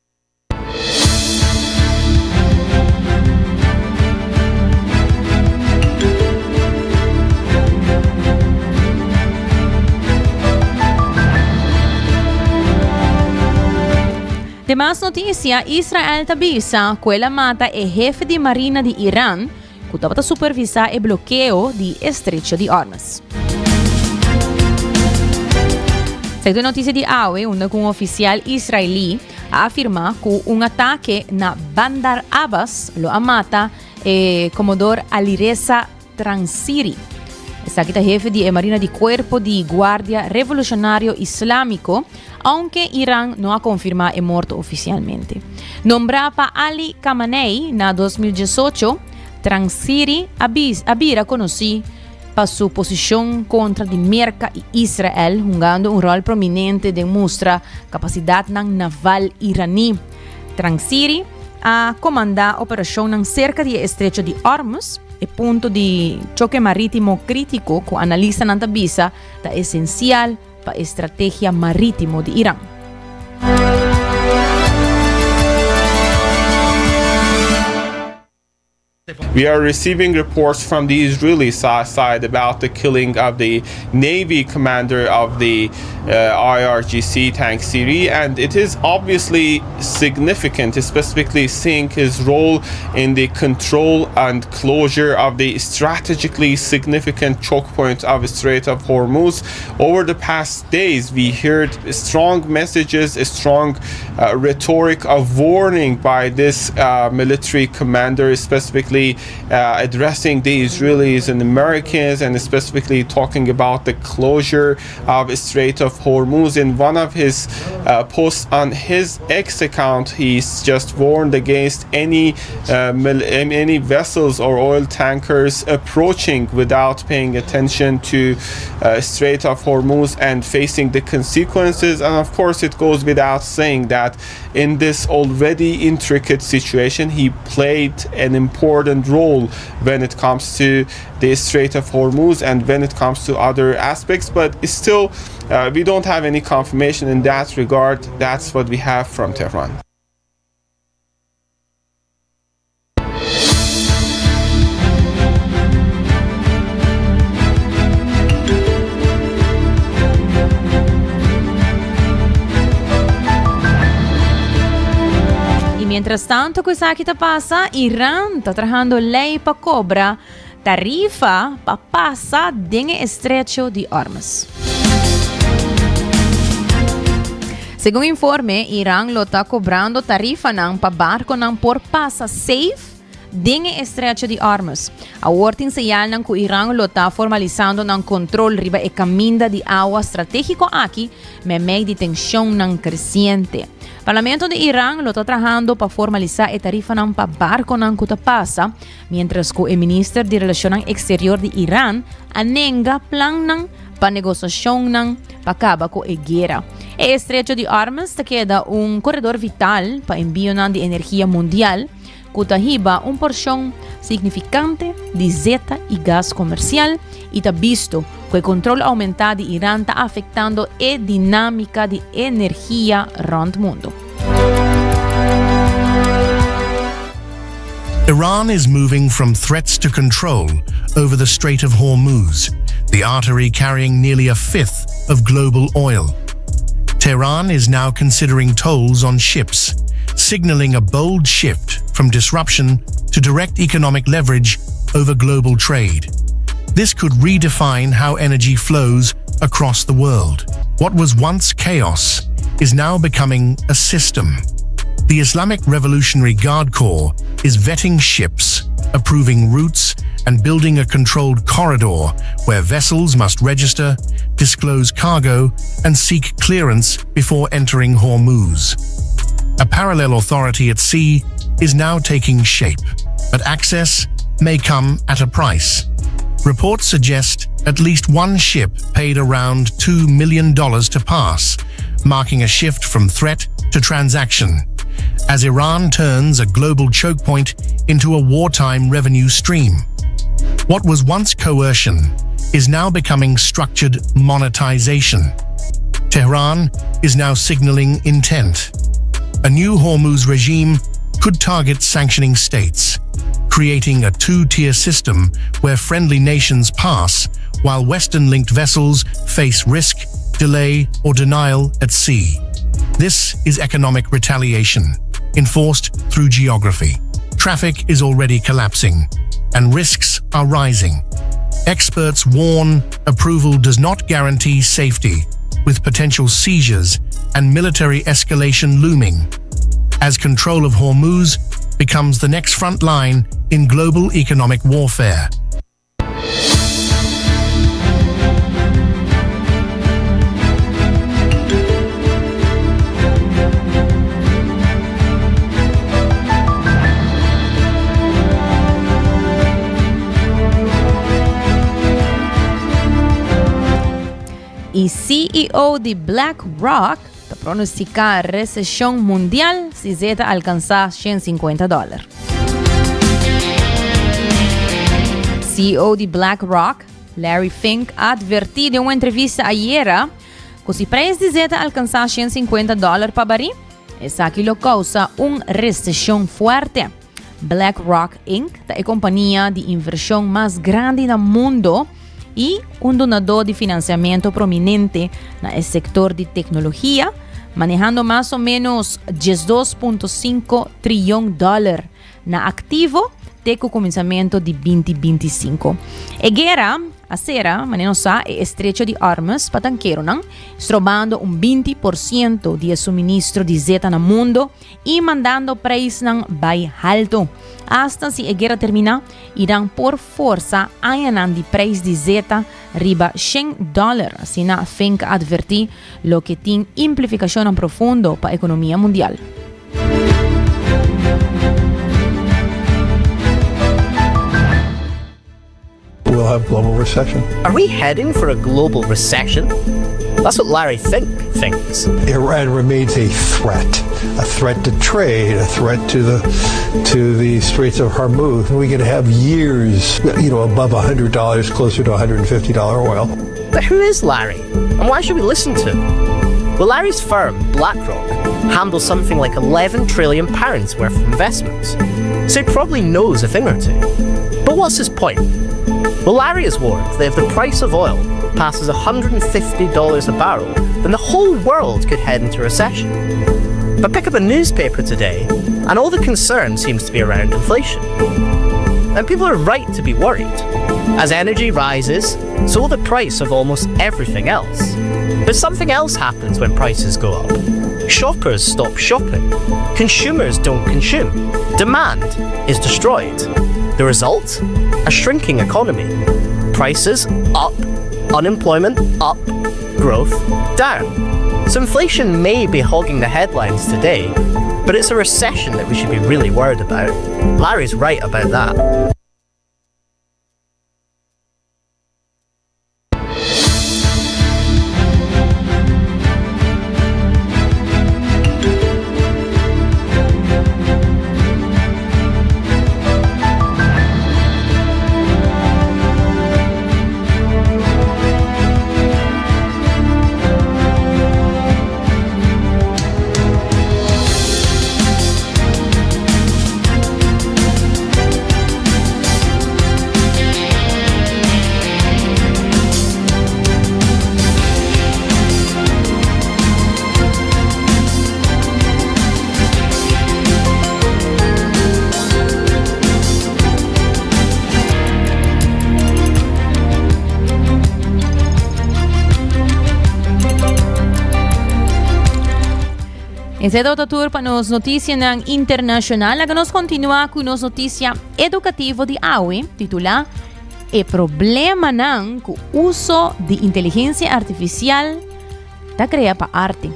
Den mas noticia, Israel ta bisa cu el a mata e hefe di marina di Iran cu tabata supervisa e blokeo di Estrecho di Hormuz. Según noticia di awe, unda cu un oficial israelí a afirma cu un atake na Bandar Abbas lo a mata e Comodor Alireza Transiri. Esaki ta hefe di e Marina di Cuerpo di Guardia Revolucionario Islamico, aunke Iran no a confirma e morto oficialmente. Nombra pa Ali Khamenei na 2018, Transiri a bira conoci. pa su posishon kontra di Merka i Israel, hungando un ròl prominente den mustra kapasidatnan naval iraní. Tangsiri a komandá operashonnan serka di e Estrecho di Hormuz, e punto di choke marítimo krítiko ku analistanan ta bisa ta esensial pa e strategia marítimo di Iran. We are receiving reports from the Israeli side about the killing of the Navy commander of the uh, IRGC Tangsiri, and it is obviously significant, specifically seeing his role in the control and closure of the strategically significant choke point of Strait of Hormuz. Over the past days, we heard strong messages, a strong uh, rhetoric of warning by this uh, military commander, specifically uh, addressing the Israelis and Americans, and specifically talking about the closure of Strait of Hormuz. In one of his uh, posts on his X account, he's just warned against any uh, any vessels or oil tankers approaching without paying attention to uh, Strait of Hormuz and facing the consequences. And of course, it goes without saying that in this already intricate situation, he played an important role when it comes to the Strait of Hormuz and when it comes to other aspects. But still, uh, we don't have any confirmation in that regard. That's what we have from Tehran. Y mientras tanto cu esaki ta pasa, Iran ta trahando ley pa cobra tarifa pa pasa den e estrecho di Hormuz. Segun informe, Iran lo ta cobrando tarifanan pa barconan por pasa safe den e estrecho di Hormuz. Awor tin señalnan cu Iran lo ta formalisando nan control riba e caminda di awa strategico aki meimei di tensionnan creciente. Parlamento di Iran lo ta trahando pa formalisa e tarifanan pa barconan cu ta pasa, mientras cu e minister di Relacionnan Exterior di Iran a nenga plannan pa negociacionnan pa caba cu e guera. E Estrecho di Hormuz ta keda un corredor vital pa enbionan di energia mundial, cu ta hiba un porcion significante di zeta y gas comercial y ta bisto cu e control aumenta di Iran ta afectando e dinamica di energia rond mundo. Iran is moving from threats to control over the Strait of Hormuz, the artery carrying nearly a fifth of global oil. Tehran is now considering tolls on ships, signaling a bold shift from disruption to direct economic leverage over global trade. This could redefine how energy flows across the world. What was once chaos is now becoming a system. The Islamic Revolutionary Guard Corps is vetting ships, approving routes, and building a controlled corridor where vessels must register, disclose cargo, and seek clearance before entering Hormuz. A parallel authority at sea is now taking shape, but access may come at a price. Reports suggest at least one ship paid around $2 million to pass, marking a shift from threat to transaction, as Iran turns a global choke point into a wartime revenue stream. What was once coercion is now becoming structured monetization. Tehran is now signaling intent. A new Hormuz regime could target sanctioning states, creating a two-tier system where friendly nations pass while Western-linked vessels face risk, delay, or denial at sea. This is economic retaliation, enforced through geography. Traffic is already collapsing, and risks are rising. Experts warn approval does not guarantee safety, with potential seizures and military escalation looming, as control of Hormuz becomes the next front line in global economic warfare. Y CEO di BlackRock ta pronostica recesion mundial si zeta alcansa 150 dollar. CEO di BlackRock, Larry Fink, a adverti den un entrevista ayera cu si prijs di zeta alcansa 150 dollar pa bari, esaki lo causa un recesion fuerte. BlackRock Inc. Ta e compania di inversion mas grandi na mundo y un donador di financiamento prominente na e sector di tecnologia, manehando mas o menos 12.5 trillon dollar na activo te cu cuminsamento di 2025. E guera a cera, manera nos sa, e estrecho di Hormuz pa tankeronan, strobando un 20% di e suministro di zeta na mundo i mandando prijsnan bai halto. Asta si e guera termina, Iran por forsa añanan di prijs di zeta riba shen dollar, asina Fink a adverti, loke tin implificacionnan profundo pa economia mundial. We'll have global recession. Are we heading for a global recession? That's what Larry Fink thinks. Iran remains a threat, a threat to trade, a threat to the to the Straits of Hormuz. We could have years, you know, above $100, closer to $150 oil. But who is Larry? And why should we listen to him? Well, Larry's firm, BlackRock, handles something like 11 trillion pounds worth of investments. So he probably knows a thing or two. But what's his point? Well, Larry has warned that if the price of oil passes $150 a barrel, then the whole world could head into recession. But pick up a newspaper today, and all the concern seems to be around inflation. And people are right to be worried. As energy rises, so will the price of almost everything else. But something else happens when prices go up. Shoppers stop shopping. Consumers don't consume. Demand is destroyed. The result? A shrinking economy. Prices up, unemployment up, growth down. So inflation may be hogging the headlines today, but it's a recession that we should be really worried about. Larry's right about that. Esei tabata tur pa nos noticianan internacional. Laga nos continua cu nos noticia educativo di awe, titula E problemanan cu uso di inteligencia artificial ta crea pa arte.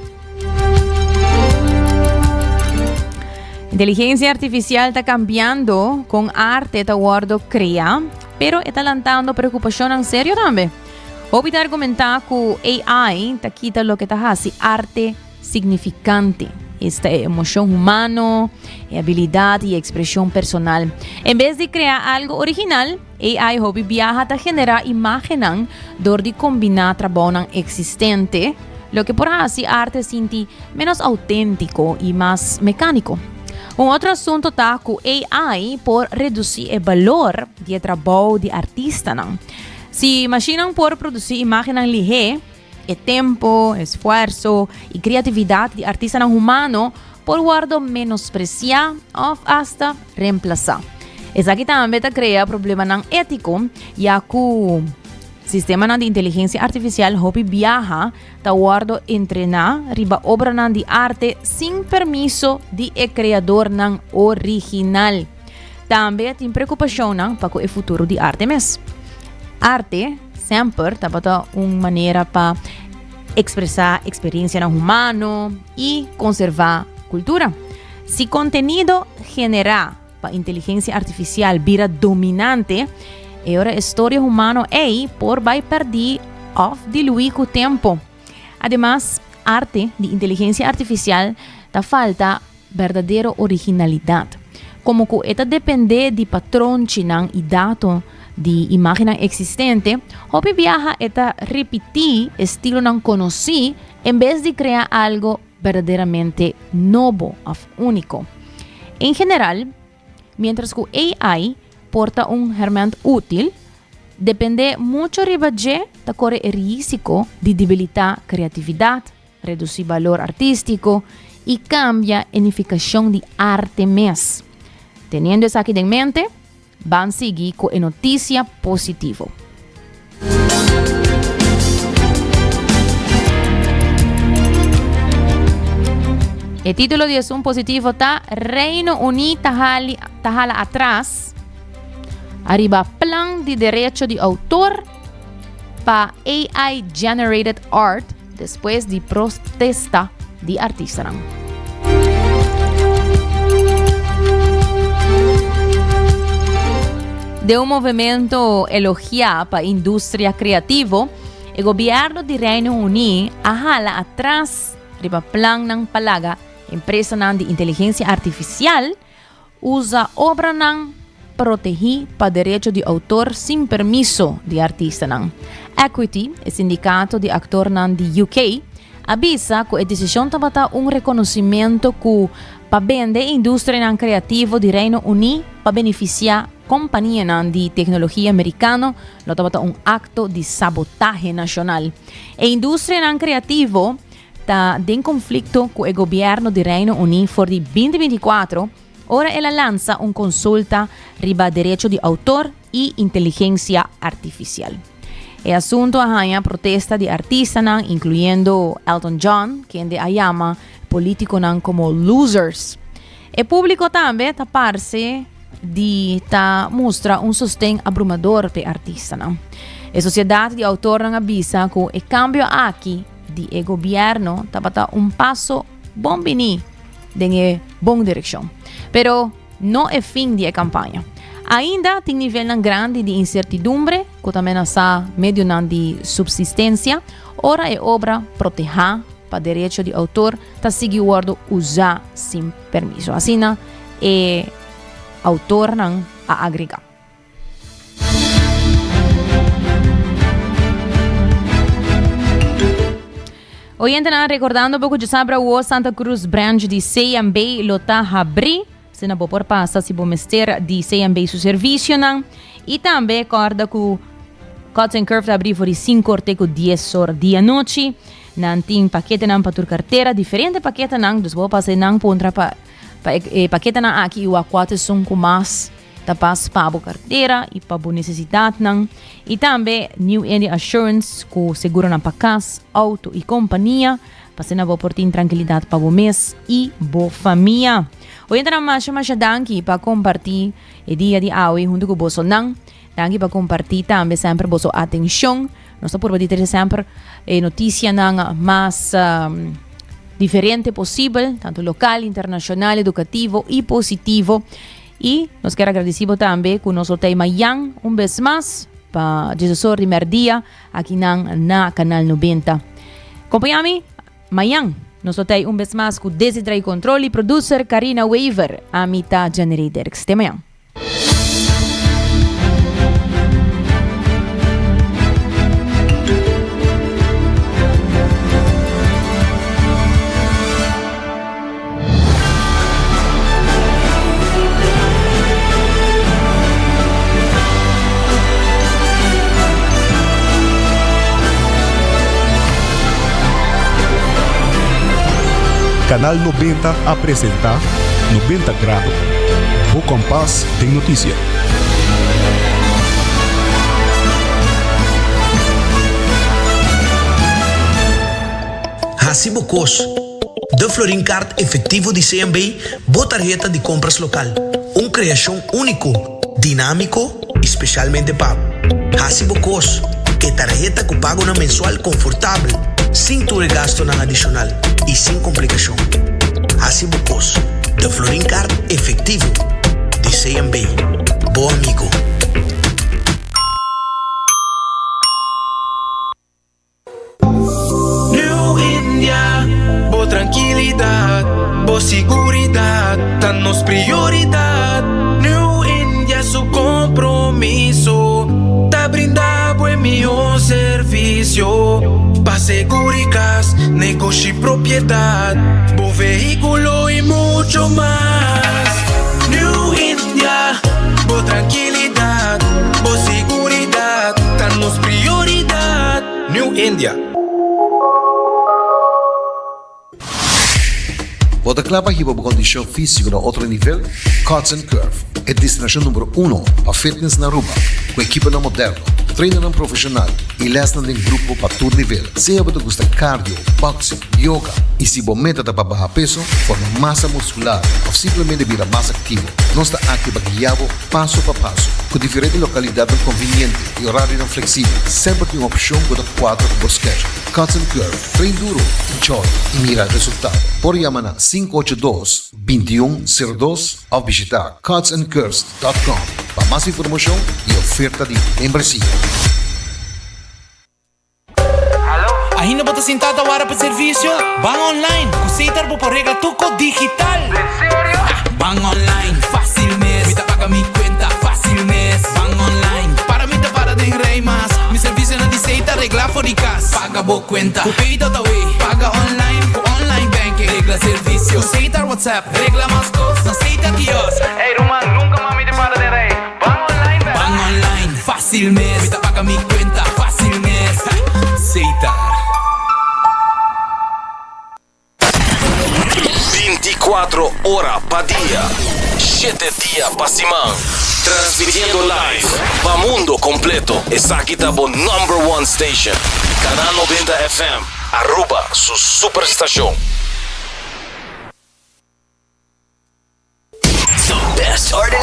Inteligencia artificial ta cambiando con arte ta wordo crea, pero e ta lantando preocupacionnan serio tambe. Hopi ta argumenta cu AI ta kita loke ta haci arte significante, esta e emocion humano, e habilidad y expresion personal. En bes di crea algo original, AI hopi biaha ta genera imagennan dor di combina trabounan existente, loke por haci arte sinti menos autentico y mas mecanico. Un otro asunto ta cu AI por reduci e balor di e trabou di artistanan. Si mashinnan por produci imagennan lihé, e tempo, esfuerso y creatividad di artistanan humano por wordo menosprecia of hasta reemplasa. Esaki tambe ta crea problemanan etico, ya cu sistemanan di inteligencia artificial hopi biaha ta wordo entrena riba obranan di arte sin permiso di e creadornan original. Tambe tin preocupacionnan pa cu e futuro di arte mes. Arte semper tabata un manera pa expresa experiencianan humano y conserva cultura. Si contenido genera pa inteligencia artificial bira dominante, e ora e storia humano ey por bay perdi. òf diluí ku tempu. Ademas, arte di inteligensia artifisial ta falta berdadero originalidat. Komo ku e ta dependé di patronchinan i dato di imágennan eksistente, hopi biaha e ta ripití estilonan konosí en bes di krea algu berdaderamente nobo òf úniko. En general, miéntras ku AI por ta un hèrmènt útil, dependé mucho riba dje ta kore e rísiko di debilitá kreatividat, redusí balor artístiko i kambia e nifikashon di arte mes. Teniendo esaki den mente, ban sigui ku e notisia positivo. E título di esun positivo ta Reino Uní ta hali ta hala atras ariba plan di derecho di autor pa AI generated art despues di protesta di artistanan. Den un movimento elogiá pa industria kreativo, e gobièrnu di Reino Uní a hala atras riba plannan pa laga empresanan di inteligensia artifisial Usa obranan protehí pa derecho di outor sin permiso di artistanan. Equity, e sindikato di aktornan di UK, a bisa ku e desishon tabata un rekonosimento ku pa bende e industrianan kreativo di Reino Uní pa benefisiá kompanianan di teknologia merikano lo tabata un akto di sabotahe nashonal. E industrianan kreativo ta den konflikto ku e gobièrnu di Reino Uní for di 2024, ora el a lansa un konsulta riba derecho di outor i inteligensia artifisial. E asuntu a haña protesta di artistanan, inkluyendo Elton John, kende a yama polítikonan komo losers. E públiko tambe ta parse di ta mustra un sosten abrumador p'e artistanan. E sosiedat di outornan a bisa ku e kambio aki di e gobierno tabata un paso bon bini den e bon direccion. Pero no e fin di e campaña. Ainda tin nivelnan grandi di incertidumbre cu ta menasa medionan di subsistencia ora e obra proteha pa derecho di autor ta sigui wordo usa sin permiso. Asina e autornan a agrega. Oyentenan recordando bo cu djasabra awo Santa Cruz branch di CMB lo ta habri. Asina bo por pasa si bo mester di CMB su servicionan. Y tambe corda cu Cuts and Curve ta habri for di 5 or te cu 10 or di anochi. Nan tin paketenan pa tur cartera, diferente paketenan. Dus bo pasa nan puntra pa pa e paketenan aki y wak cua ta esun cu mas Ta pas pa bo kartera i pa bo nesesidatnan. I tambe New India Assurance ku seguronan pa kas, outo i kompania, pa asina bo por tin trankilidat pa bo mes i bo famia. Oyentenan masha masha danki pa kompartí e dia di awe huntu ku bosonan. Danki pa kompartí tambe semper boso atenshon. Nos ta purba di trese semper e notisianan mas diferente posibel, tantu lokal, internashonal, edukativo i positivo. Y nos kier agradeci bo tambe cu nos lo ta mayan un bes mas pa diesesor di merdia aki nan na Canal 90. Compañami mayan nos lo ta un bes mas cu Desi Control y producer Karina Wever. Ami ta Janery Dirks. Te mayan. Canal 90 a presenta 90 Grado, bo kompas den notisia. Hasi bo kos. De Florin Card Efectivo di CMB, bo tarheta di compras local. Un creacion unico, dinamico y specialmente pa bo. Haci bo cos, e tarheta cu pagonan mensual confortabel, sin tur e gastonan adicional y sin complicacion. Haci bo cos, De Florin Card Efectivo di CMB, bo amigo. prioridat. New India su kompromiso ta brinda bo e mihó servisio pa seguri kas, negoshi, propiedat, bo vehíkulo i mucho mas. New India, bo trankilidat, bo siguridat ta nos prioridat. New India. Bo ta kla pa hiba bo kondishon físiko na otro nivel? Cuts and Curve, e destinashon numero uno pa fitness na Aruba, ku ekiponan moderno, trainernan profeshonal i lèsnan den grupo pa tur nivel. Sea bo ta gusta cardio, boxing, yoga i si bo meta ta pa baha peso, forma masa muskular òf simplemente bira mas aktivo, nos ta aki pa guia bo paso pa paso. Ku diferente lokalidatnan konviniente i orarionan fleksibel, semper tin un opshon ku ta kuadra ku bo schedule. Cuts and Curve. Train duro, enjoy y mira resultado. Por yama na 582 21 02 of bishita cutsandcurves.com pa mas informacion y oferta di membresia. Ainda bo ta sinta ta wara pa servicio? Ban online! Cu Setar bo por regla tur cos digital! Ban online, facil mes! Mi ta paga mi cuenta facil mes! Ban online, para mi ta para den rij mas! Mi servicionan di Setar regla for di cas! Paga bo cuenta cu Pay.awe, paga online cu online banking, regla servicio cu Setar WhatsApp, regla mas cos na Setar kiosk. Ey ruman, nunca mas mi ta para den rij. Ban online bek. Ban online, facil mes. Mi ta paga mi cuenta facil mes. Setar. 24 ora pa dia, shete dia pa siman. Transmitiendo live pa mundo completo. Esaki ta bo number one station. Canal 90 FM, Aruba su superstacion. The best artist.